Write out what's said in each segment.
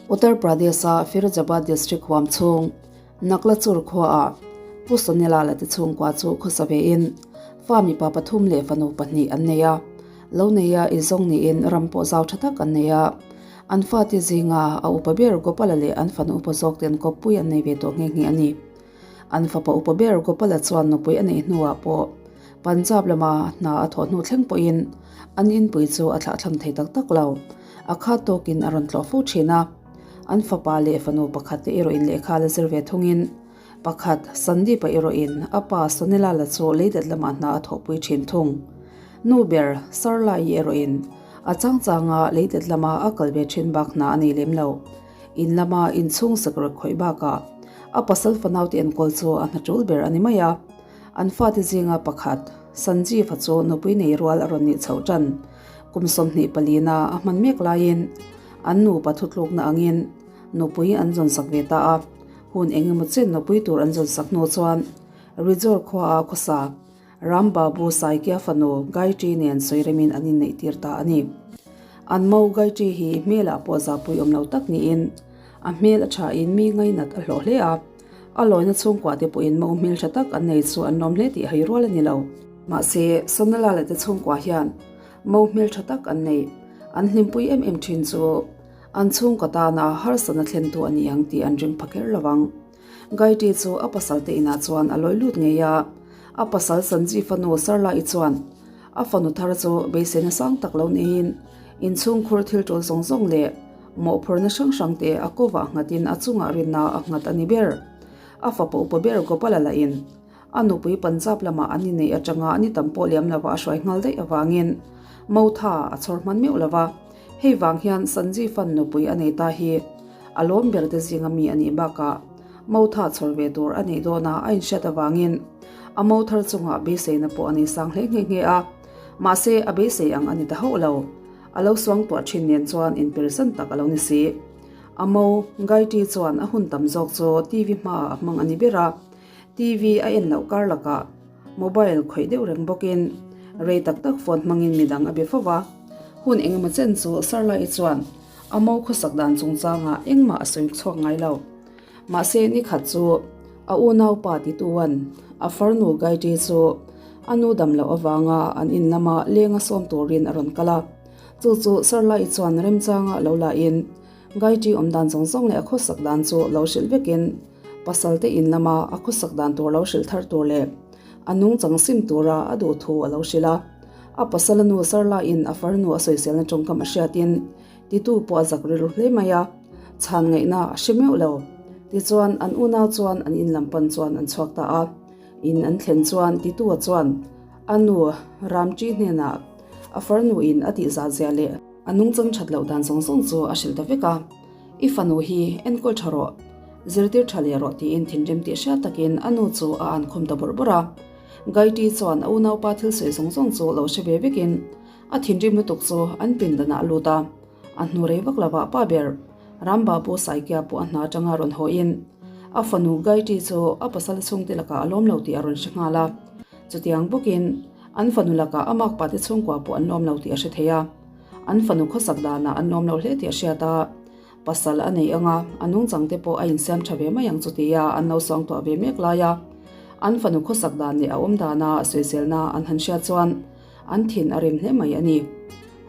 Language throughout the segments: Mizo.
Uttar Pradesh-a Firozabad district huam chhung Naklachur khuaah Pu Sonilal-a te chhungkua chu khawsa vein fa mipa pathum leh fanu pahnih an nei a. Lo neia i zawng niin ram pawh zau tha tak an nei a. An fate zinga a upa ber Gopala leh an fanu upa zawk ten kawppui an nei ve tawh nghe nghe a ni. An fapa upa ber Gopala chuan nupui a neih hnuah pawh Punjab lama hna a thawh hnu thleng pawhin an inpui chu a thlahthlam thei tak tak lo. A khat tawkin a rawn tlawh fo thin a. An fapa leh fanu pakhat te erawhin lehkha la zir ve thungin pakhat Sandeep-a erawhin a pa Sonilal-a chu leidat lamah hna a thawhpui thin thung. Nu ber Sarla-i erawhin a changchanga leidat lama a kal ve thin bak hna a nei lem lo. In lama inchhung sakawr khawih bakah a pasal fanaute enkawl chu a hna tul ber a ni mai a. An fate zinga pakhat, Sanjeev-a chu nupui nei rual a rawn nih chhoh tan. Kum 24 a a hman mek laiin an nupa thutlukna angin nupui an zawn sak ve ta a. Hun eng emaw chen nupui tur an zawn sak hnu chuan Rijor khuaa khawsa Ram Babu Saikia fanu Gayatri nen sawi remin an inneih tir ta a ni. An mo Gayatri hi hmelah pawh zapui awm lo tak niin a hmel a thain mi ngainat a hlawh hle a. A lawina chhungkua te pawhin mo hmel tha tak an nei chu an lawm hle tih hai rual a ni lo. Mahse, Sonalala te chhungkua hian mo hmel tha tak an nei. An hlimpui em em thin chu an chhungkaw tana harsatna thlentu a ni ang tih an ring pha kher lo ang. Gayatri chu a pasal te inah chuan a lawi lut ngei a. A pasal Sanjeev fanu Sarla-i chuan a fanu thar chu beiseina sang tak lo neiin inchhungkhur thil tul zawng zawng leh Mawhphurhna hrang hrang te a kovah nghatin a chungah rinna a nghat a ni ber. A fapa upa ber Gopala lahin a nupui Punjab lamah an inneih atanga ni tam pawh liam lova a hruai nghal daih avangin Motha a chhawr hman meuh lova. Hei vang hian Sanjeevan nupui a nei ta hi a lawm ber te zinga mi a nih bakah Motha chhawr ve tur a neih dawna a inhriat avangin a mo thar chungah beiseina pawh a nei sang hle nghe nghe a. Mahse a beisei ang a ni ta hauh lo. A lo suang tuah thin nen chuan inpersan tak a lo ni si. A mo, Gaiti chuan a hun tam zawk chu TV hmaah a hmang a ni ber a. TV a en loh kar lakah mobile khawih deuh reng bawkin rei tak tak phone hmangin midang a be fo va. Hun engemaw chen chu Sarla-i chuan a mo khawsak dan chungchangah engmah a sawi chhuak ngai lo. Mahse nikhat chu a unaupa tituan a farnu Gaiti chu a nu dam loh avanga an in lama lenga sawm turin a rawn kal a. Chu chu Sarla-i chuan remchanga lo lahin Gaiti awm dan zawng zawng leh a khawsak dan chu lo hrilh vekin pasalte in lama a khawsak dan tur lo hrilh thar tur leh a nungchang sim tura a duh thu a lo hrilh a. A pasala nu Sarla-in a farnu a sawiselna tawngkam a hriatin Titu pawh a zak rilru hle mai a, chhan ngaihna a hre meuh lo. Tichuan, an unau chuan an in lam pan chuan an chhuak ta a. In an thlen chuan Titua chuan a nu Ramchi hnenah a farnu in a tihzah zia leh a nungchang that loh dan zawng zawng chu a hrilh ta vek a. I fanu hi enkawl tha rawh, zirtir tha leh rawh tiin thinrim tih hriat takin a nu chu a ankhum ta bawrh bawrh a. Gaiti chuan a unaupa thil sawi zawng zawng chu lo hre ve vekin A thinrim lutuk chu an pindanah a lut a, a hnu rei vak lovah pa ber Ram Babu Saikia pawh a hna atanga rawn hawiin a fanu Gaiti chu a pasal chhungte lakah a lawm lo tih a rawn hre nghal a. Chutiang bawkin an fanu lakah a makpa te chhungkua pawh an lawm lo tih a hre thei a, an fanu khawsak danah an lawm lo hle tih a hriat a, pasal a nei anga a nungchang te pawh a insiam tha ve mai ang chu tia an lo suangtuah ve mek lai a, an fanu khawsak dan leh a awm dana sawiselna an han hriat chuan An thin a rim hle mai a ni.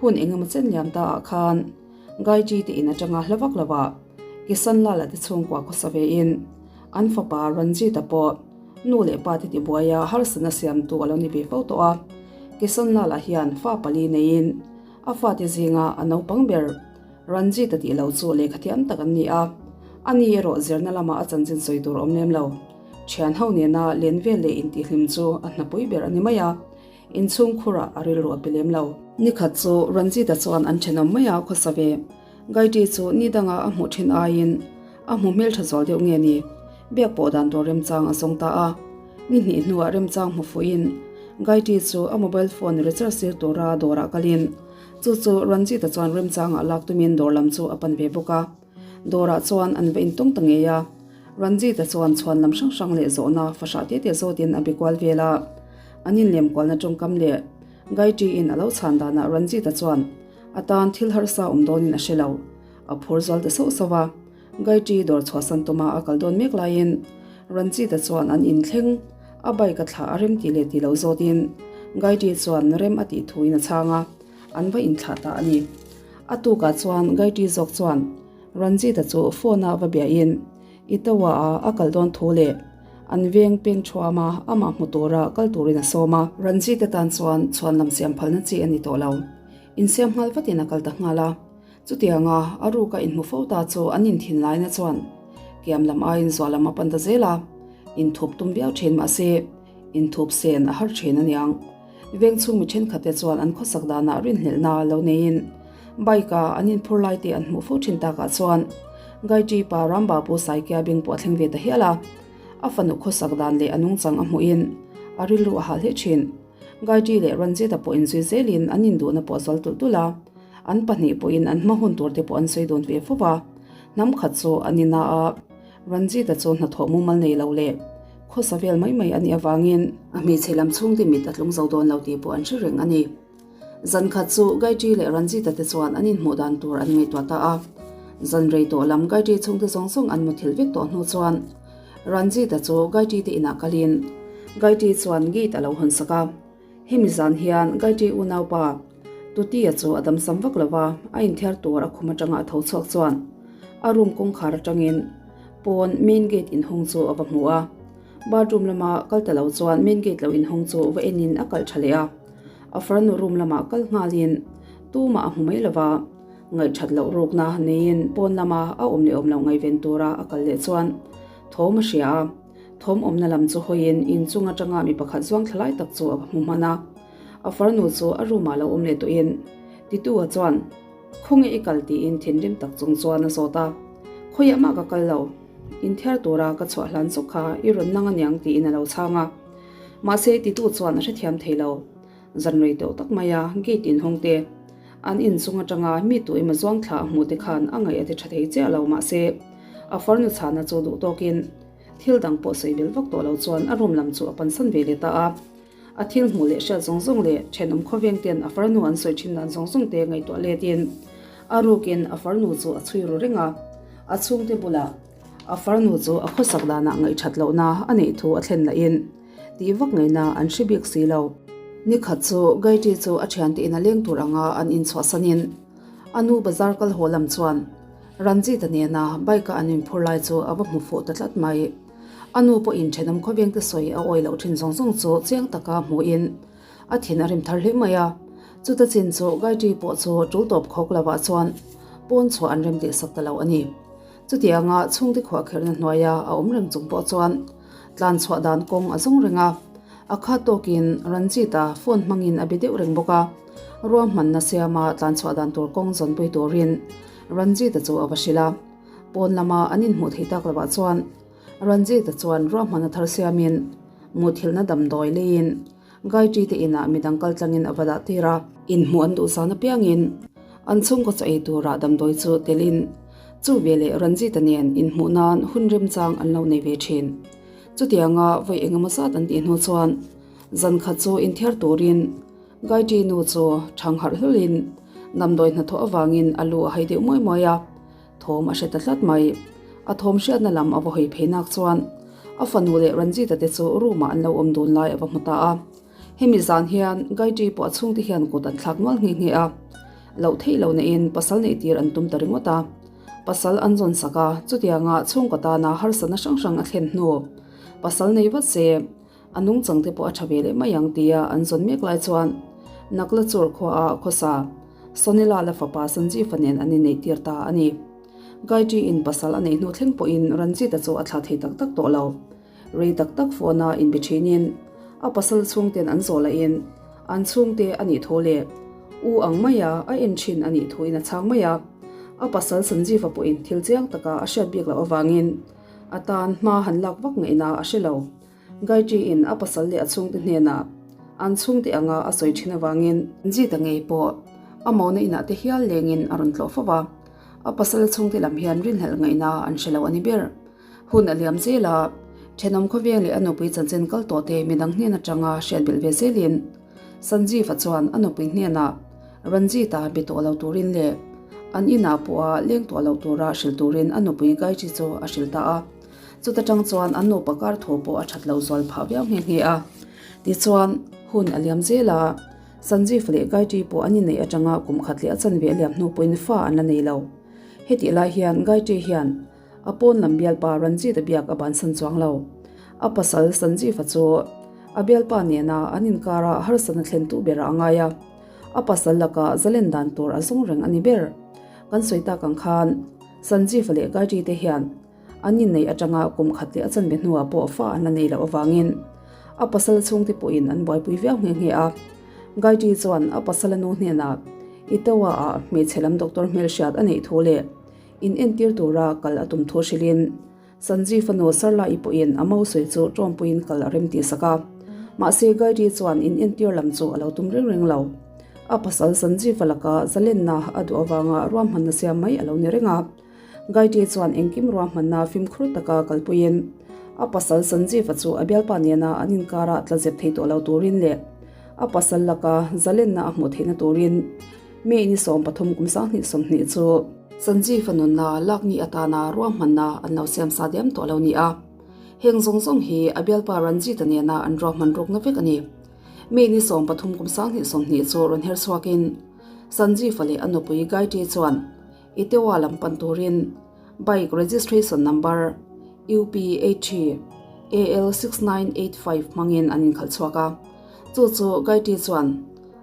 Hun engemaw chen liam ta ah khan Gaiji te in atanga hla vak lovah Kisan Lala te chhungkua khawsa ve in an fapa Ranjit-a pawh nu leh pa te tibuaia harsatna siamtu a lo ni ve fo tawh a. Kisan Lala hian fa pali neiin a fate zinga a naupang ber Ranjit-a tih lo chu lehkha thiam tak an ni a, ani erawh zirna lama a chanchin sawi tur a awm lem lo. Thian ho nena len vel leh intihhlim chu a hnapui ber a ni mai a. Inchhung khurah a rilru a pe lem lo. Nikhat chu Ranjit-a chuan an thenawm mai a khawsa ve. Gaiti chu ni danga a hmuh thin aiin a hmu hmeltha zual deuh nge ni? Biak pawh dan tur remchang a zawng ta a. Ni hnih hnuah remchang hmu fuhin Gaiti chu a mobile phone recharge sir tura dawrah kalin chu chu Ranjit-a chuan remchangah lak tumin dawr lam chu a pan ve bawk a. Dawrah chuan an va intawng ta ngei a, Ranjit-a chuan chhuan lam hrang hrang leh zawhna fahrah te te zawtin a be kual vel a. An inlem kualna tawngkam leh Gaitri-in a lo chhan danah Ranjit-a chuan a tan thil harsa awm dawnin a hre lo. A phur zual ta sauh sauh a, Gayatri dawr chhuahsan tuma a kal dawn mek laiin Ranjit-a chuan an inthleng a bike a thlah a rem tih leh tih loh zawtin Gayatri chuan rem a tih thuin a chhang a, an va inthlah ta a ni. A tukah chuan Gayatri zawk chuan Ranjit-a chu phone-a va biahin Itawa-a a kal dawn thu leh an veng peng thuama amah hmu tura kal turin a sawm a. Ranjit-a tan chuan chhuan lam siam phalna chi a ni tawh lo. Insiam nghal vatin a kal ta nghal a. Chutianga a ruka inhmu fo ta chu an inthinlaina chuan kiam lam aiin zuah lam a pan ta zel a, inthup tum viau thin mahse inthup sen a har thin aniang. Veng chhung mi thenkhatte chuan an khawsak danah rinhlelhna lo neiin bike-a an inphur laite an hmuh fo thin takah chuan Gayatri pa Rambabu Saikia beng pawh a thleng ve ta hial a, a fanu khawsak dan leh a nungchang a hmuhin a rilru a hah hle thin. Gayatri leh Ranjit-a pawh inzui zelin an induhna pawh a zual tulh tulh a, an pahnih pawhin an hma hun tur te pawh an sawi dawn ve fo va. Hnam khat chu an ina a, Ranjit-a chu hnathawh mumal nei lo leh khawsa vel mai mai a nih avangin a hmeichhe lam chhungte mit a tlung zo dawn lo tih pawh an hre reng a ni. Zan khat chu Gayatri leh Ranjit-a te chuan an inhmuh dan tur an ngaihtuah ta a. Zan rei tawh lam Gayatri chhungte zawng zawng an muthilh vek tawh hnu chuan Ranjit-a chu Gayatri te inah kalin Gayatri chuan gate a lo hawn sak a. Hemi zan hian Gayatri unaupa Tuti-a chu a damsam vak lo va, a inthiar tur a khum atanga a tho chhuak chuan a room kawngkhar atangin pawn main gate inhawng chu a va hmu a. Bathroom lama kal ta lo chuan main gate lo inhawng chu va enin a kalh tha leh a. A farnu room lamah kal nghalin tumah a hmu mai lo va, ngaihthat loh rukna neiin pawn lama a awm leh awm loh ngaihven tura a kal leh chuan thawm a hria a. Thawm awmna lam chu hawiin inchung atanga mi pakhat zuang thla lai tak chu a va hmu hman a. A farnu chu a room ah lo awm leh tawhin Titu-a chuan, Khawnge i kal? tiin thinrim tak chung chuan a zawt a. Khawiah mah ka kal lo, inthiar tura ka chhuah hlan zawk kha i rawn nang aniang tiin a lo chhang a. Mahse Titu chuan a hrethiam thei lo. Zan rei tawh tak mai a, gate inhawng te, an inchung atanga mi tu emaw zuang thla a hmuh te khan a ngaih a ti tha thei chiah lo mahse a farnu chhana chu duh tawkin thil dang pawh sawi bel vak tawh lo chuan a room lam chu a pansan ve leh ta a. A thil hmuh leh hriat zawng zawng leh thenawm khawveng ten a farnu an sawi thin dan zawng zawng te ngaihtuah let in a rukin a farnu chu a chhui ru reng a, a chhungte bulah a farnu chu a khawsak danah ngaihthat lohna a neih thu a thlen lahin tih vak ngaihna an hre bik si lo. Nikhat chu Gayatri chu a thiante in a leng tur anga an inchhuahsanin a nu bazar kal haw lam chuan Ranjit-a nena bike-a an inphur lai chu a va hmu fuh ta tlat mai. A nu pawhin thenawm khawvengte sawi a awi loh thin zawng zawng chu chiang taka hmuhin a thin a rim thar hle mai a. Chuta chin chu Gayatri pawh chu tul tawp khawk lovah chuan pawn chhuah an rem tih sak ta lo a ni. Chutianga chhungte khuah kherna hnuaia a awm reng chung pawh chuan tlan chhuah dan kawng a zawng reng a. A khat tawkin Ranjit-a phone hmangin a be deuh reng bawk a. Ruahmanna siama tlan chhuah dan tur kawng zawnpui turin Ranjit-a chu a va hrilh a. Pawn lama an inhmuh theih tak lovah chuan Ranjit-a chuan ruahmanna thar siamin muthilhna damdawi leiin Gayatri te inah midang kal tlangin a va dah tir a. Inhmuh an duh zan apiangin an chhungkaw chaw ei tura damdawi chu telin chu veleh Ranjit-a nen inhmuh nan hun remchang an lo nei ve thin. Chutianga vawi engemaw zat an tih hnu chuan zan khat chu inthiar turin Gayatri nu chu thang harh hlawlin damdawi hnathawh avangin a lu a hai deuh muai muai a. Thawm a hre ta tlat mai. A thawm hriatna lam a va hawi phei nak chuan a fanu leh Ranjit-a te chu room-ah an lo awm dun lai a va hmu ta a. Hemi zan hian Gayatri pawh a chhungte hian kut an thlak nual nghe nghe a. Loh theih lo naiin pasal neih tir an tum ta ringawt a. Pasal an zawn sak a, chutianga chhungkaw tana harsatna hrang hrang a thlen hnu pasal nei vat se A nungchang te pawh a tha ve leh mai ang tia an zawn mek lai chuan Naklachur khuaah khawsa Sonila la fapa Sanjeev-a nen an inneih tir ta a ni. Gayatri-in pasal a neih hnu thleng pawhin Ranjit-a chu a thla thei tak tak tawh lo. Rei tak tak phone-a inbe thinin a pasal chhungten an zawh lahin an chhungte a nih thu leh u ang maia a en thin a nih thuin a chhang mai a. A pasal Sanjeev-a pawhin thil chiang taka a hriat bik loh avangin a tan hma han lak vak ngaihna a hre lo. Gayatri-in a pasal leh a chhungte hnenah an chhungte anga a sawi thin avangin Jita ngei pawh a mona inah te hial lengin a rawn tlawh fo va, a pasal chhungte lam hian rinhlelh ngaihna an hre lo a ni ber. Hun a liam zel a, thenawm khawveng leh a nupui chanchin kal tawh te midang hnen atanga hriat belh ve zelin Sanjeev-a chuan a nupui hnenah Ranjit-a be tawh lo turin leh. An inah pawha leng tuah loh tura hrilh turin a nupui Gayatri chu a hrilh ta a. Chuta tang chuan an nupa kar thu pawh a that lo zual phah viau nghe nghe a. Tichuan, hun a liam zel a, Sanjeev leh Gayatri pawh an inneih atanga kum khat leh a chanve a liam hnu pawhin fa an la nei lo. Hetih lai hian Gayatri hian a pawn lam bialpa Ranjit-a biak a bansan chuang lo. A pasal Sanjeev-a chu a bialpa nena an inkara harsatna thlentu berah a ngai a. A pasal lakah zalen dan tur a zawng reng a ni ber. Kan sawi tak ang khan Sanjeev-a leh Gayatri te hian an inneih atanga kum khat leh a chanve hnuah pawh fa an la nei loh avangin a pasal chhungte pawhin an buaipui viau nghe nghe a. Gayatri chuan a pasala nu hnenah Itawa-ah hmeichhe lam doctor hmelhriat a neih thu leh in entir tura kal a tum thu hrilhin Sanjeev fanu Sarla-i pawhin a mo sawi chu tawmpuiin kal a rem tih sak a. Mahse Gayatri chuan in entir lam chu a lo tum reng reng lo. A pasal Sanjeev-a laka zalenna a duh avanga ruahmanna siam mai a lo ni reng a. Gayatri chuan engkim ruahmanna fimkhur taka kalpuiin a pasal Sanjeev-a chu a bialpa nena an inkara tla zep thei tawh lo turin leh a pasal laka zalenna a hmuh theihna turin May ni 13 kum 2020 chu Sanjeev-a nunna lakni atana ruahmanna an lo siam sa diam tawh lo ni a. Heng zawng zawng hi a bialpa Ranjit-a nena an ruahman rukna vek a ni. May ni 13 kum 2020 chu rawn her chhuakin Sanjeev-a leh a nupui Gayatri chuan Itewa lam pan turin bike registration number UPHAL 6985 hmangin an inkhalh chhuak a. Chu chu Gayatri chuan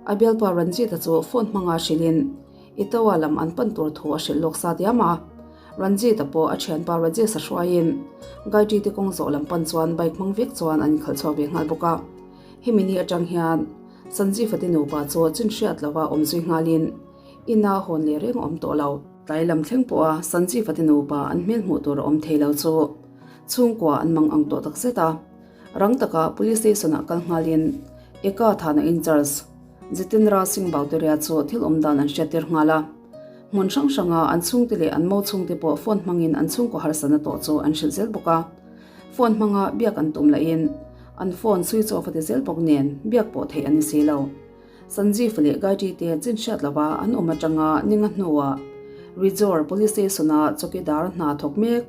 a bialpa Ranjit-a chu phone hmanga hrilhin Itawa lam an pan tur thu a hrilh lawk sa diam a. Ranjit-a pawh a thianpa Rajesh-a hruaiin Gayatri te kawng zawh lam pan chuan bike hmang vek chuan an inkhalh chhuak ve nghal bawk a. Hemi ni atang hian Sanjeev-a te nupa chu chinhriat lova awm zui nghalin Ina hawn leh reng awm tawh lo. Tlai lam thleng pawha Sanjeev-a te nupa an hmel hmuh tur a awm thei lo chu chhungkua an mang ang tawh tak zet a. Rang taka Police Station-ah kal nghalin Eka Thana in-charge Jitendra Singh Bauteria chu thil awm dan an hriattir nghal a. Hmun hrang hranga an chhungte leh an mo chhungte pawh phone hmangin an chhungkaw harsatna tawh chu an hrilh zel bawk a. Phone hmanga biak an tum lahin an phone switch off a ti zel bawk nen biak pawh theih a ni si lo. Sanjeev leh Gayatri te chin hriat lova an awm atanga ninga hnuah Rijor Police Station-a chawkidar hna thawk mek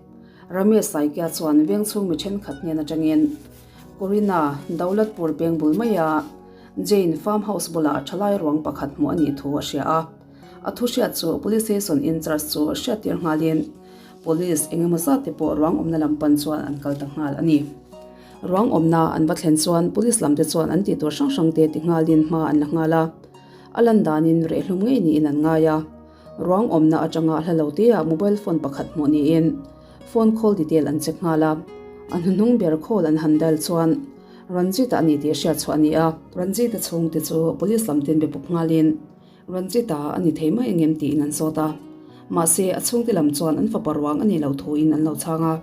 Ramesh Saikia chuan vengchhung mi thenkhat hnen atangin Korina Daulatpur peng bul maia Jain Farm House bulah thalai ruang pakhat hmuh a nih thu a hria a. A thu hriat chu Police Station in-charge chu hriattir nghalin Police engemaw zat te pawh ruang awmna lam pan chuan an kal ta nghal a ni. Ruang awmna an va thlen chuan Police lam te chuan an tih tur hrang hrang te ti nghalin hma an la nghal a, a lan danin rehhlum ngei niin an ngai a. Ruang awmna atanga hla lo te ah mobile phone pakhat hmuh niin phone call detail an check nghal a, a hnuhnung ber call an han dial chuan Ranjit-a a ni tih hriat chhuah a ni a. Ranjit-a chhungte chu Police lam ten be pawp nghalin Ranjit-a a ni thei mai engem tiin an zawt a, mahse a chhungte lam chuan an fapa ruang a nih loh thuin an lo chhang a.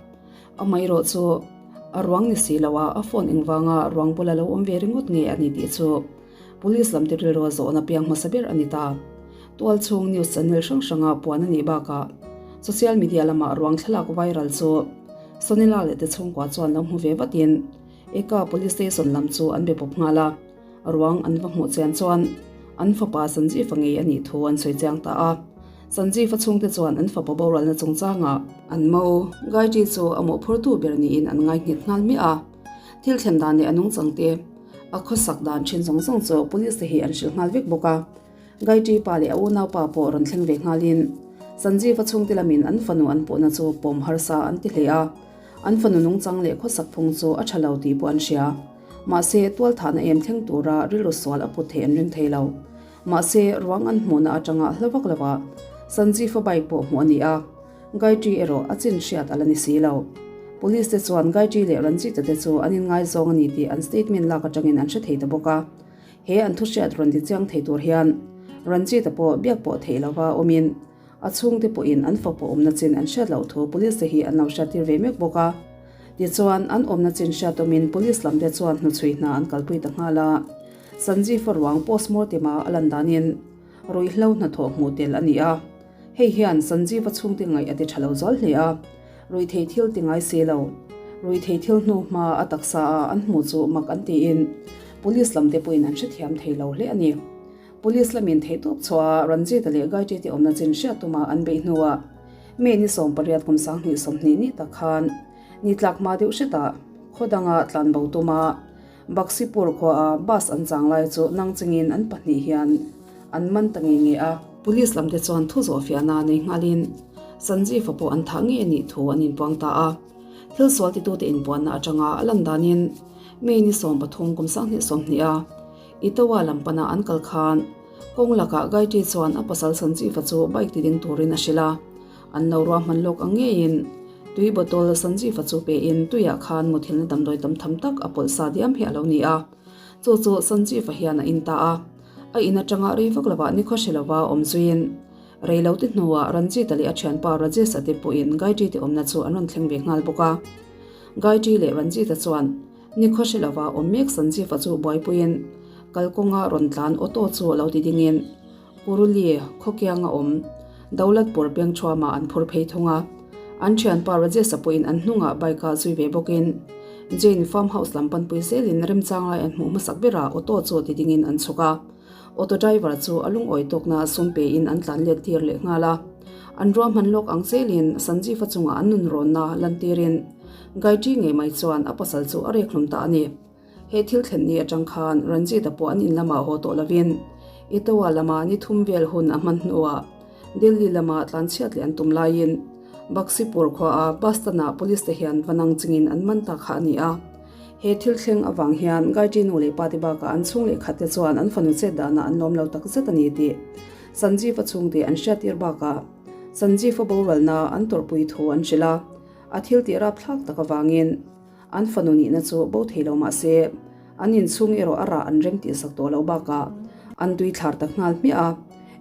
Amaherawh chu a ruang ni si lo a, a phone engvanga ruang bula lo awm ve ringawt nge a ni tih chu Police lam te rilru a zawhna piang hmasa ber a ni ta. Tual chhung news channel hrang hranga puan a nih bakah social media lama ruang thlalak viral chu Sonila leh te chhungkua chuan lo hmu ve vatin Eka Police Station lam chu an be pawp nghal a. Ruang an va hmuh chian chuan an fapa Sanjeev-a ngei a nih thu an sawi chiang ta a. Sanjeev-a chhungte chuan an fapa boralna chungchangah an mo Gayatri chu a mawhphurtu ber niin an ngai nghet nghal miah a. Thil thlen dan leh a nungchang te, a khawsak dan thin zawng zawng chu police te hi an hrilh nghal vek bawk a. Gayatri pa leh a unaupa pawh rawn thleng ve nghalin Sanjeev-a chhungte lamin an fanu an puhna chu pawm harsa an ti hle a. An fanu nungchang leh khawsak phung chu a tha lo tih pawh an hria. Mahse, tualthahna em thleng tura rilru sual a put theih an ring thei lo. Mahse, ruang an hmuhna atanga hla vak lovah Sanjeev-a bike pawh hmuh a ni a, Gayatri erawh a chin hriat a la ni si lo. Police te chuan Gayatri leh Ranjit-a te chu an inngaizawng a ni tih an statement lak atangin an hre thei ta bawk a. He an thuhriat rawn ti chiang thei tur hian Ranjit-a pawh biak pawh theih lova awmin A chhungte pawhin an fapa awmna chin an hriat loh thu Police te hi an lo hriattir ve mek bawk a. Tichuan, an awmna chin hriat awmin Police lamte chuan hnuchhui hna an kalpui ta nghal a. Sanjeev-a ruang postmortem-a a lan danin ruihhlo hnathawh hmuh tel a ni a. Hei hian Sanjeev-a chhungte ngaih a ti tha lo zual hle a, ruihtheih thil ti ngai si lo. Ruihtheih thil hnu hma a taksa a an hmuh chu mak an tiin Police lamte pawhin an hrethiam thei lo hle a ni. Police lamin theihtawp chhuaha Ranjit-a leh Gayatri te awmna chin hriat tuma an beih hnuah May ni 18 kum 2020 ni tak khan ni tlak hma deuh hretah khaw danga tlanbo tuma Baksipur khuaah bus an chang lai chu nang chungin an pahnih hian an man ta nge nge a. Police lamte chuan thu zawh fiahna nei nghalin Sanjeev-a pawh an thah ngei a nih thu an inpuang ta a. Thil sual titute inpuanna atanga a lan danin May ni 13 kum 2020 a Itawa lam pana an kal khan kawng lakah Gayatri chuan a pasal Sanjeev-a chu bike ti ding turin a hrilh a. An lo ruahman lawk ang ngeiin tui bottle Sanjeev-a chu pein tuiah khan muthilna damdawi tam tham tak a pawlh sa diam hi a lo ni a. Chu chu Sanjeev-a hian a in ta a. A in atanga rei vak lovah nikhaw hre lova awm zuiin rei lo te hnuah Ranjit-a leh a thianpa Rajesh-a te pawhin Gayatri te awmna chu an rawn thleng ve nghal bawk a. Gayatri leh Ranjit-a chuan nikhaw hre lova awm mek Sanjeev-a chu buaipuiin kalkawnga rawn tlan auto chu a lo ti dingin Kuruli khawkianga awm Daulatpur pengthuamah an phur phei thung a. An thianpa Rajesh-a pawhin an hnungah bike-ah zui ve bawkin Jane farm house lam panpui zelin remchang lai an hmuh hmasak berah auto chu ti dingin an chhuk a. Auto driver chu a lungawi tawkna sum pein an tlan let tir leh nghal a. An ruahman lawk ang zelin Sanjeev-a chungah an nunrawnna lantirin Gayatri ngei mai chuan a pasal chu a rek hlum ta a ni. He thil thlen ni atang khan Ranjit-a pawh an in lamah haw tawh lovin Itawa lama ni thum vel hun a hman hnuah Delhi lama tlanchhiat leh an tum laiin Baksipur khuaa bus stand-ah police te hian va nang chungin an man ta kha a ni a. He thil thleng avang hian Gayatri nu leh pa te bakah an chhung leh khat te chuan an fanu chet danah an lawm lo tak zet a ni tih Sanjeev-a chhungte an hriattir bakah Sanjeev-a boralna an tawrhpui thu an hrilh a, a thil tih rapthlak tak avangin An fanu nihna chu bo thei lo mah se, an inchhung erawh a rah an rem tih sak tawh loh bakah an tui thlar ta nghal hmiah a.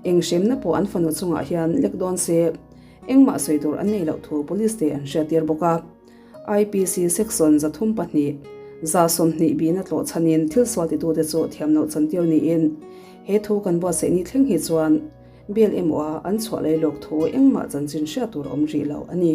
Eng hremna pawh an fanu chungah hian lek dawn se, engmah sawi tur an nei loh thu police te an hriattir bawk a. IPC Section 32, 120 bihna tlawh chhanin thil sual titute chu thiam loh chantir niin he thu kan buatsaih ni thleng hi chuan bail emaw a an chhuah lei lawk thu engmah chanchin hriat tur a awm rih lo a ni.